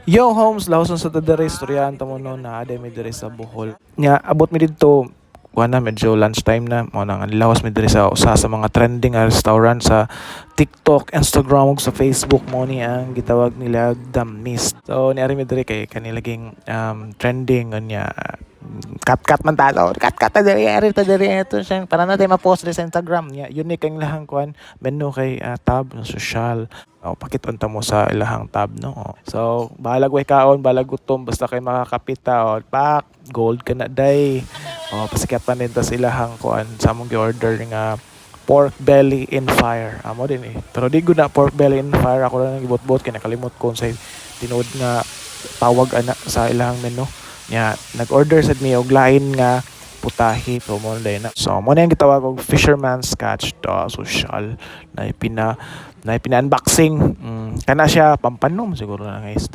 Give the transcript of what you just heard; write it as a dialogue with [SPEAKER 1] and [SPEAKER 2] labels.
[SPEAKER 1] Yo homes, lahoson sa ta diri, istoryahan ta mo no na aday mi diri sa Bohol. Nya abot mi didto kuan na, medyo lunchtime na mo nang lawas mi diri sa usa sa mga trending nga restaurant sa TikTok, Instagram ug sa Facebook mo ni ang gitawag nila The Mist. So niari mi diri kay kani laging trending unya cut cut man ta, so cut cut ta diri, ari ta diri, ito siya para natin ma-post diri sa Instagram. Nya unique ang ilahang kuan menu kay tab social. O, pakit-on ta mo sa ilahang tab, no. O. So bahalag way kaon, bahalag gutom, basta kay makakapita o pak gold ka na day. O, pasikat pa din ta sa ilahang kuan sa among gi-order nga pork belly in fire. Amo din eh. Pero di gud na pork belly in fire. Ako lang gibot-bot kay nakalimot ko sa tinuod nga tawag ana sa ilahang menu. Nya nag-order sad mi og lain nga putahe, so mo na na. So mo na yung gitawag og fisherman's catch to social na ipina na ipina-unboxing. Kana siya pampanom siguro na nga isda.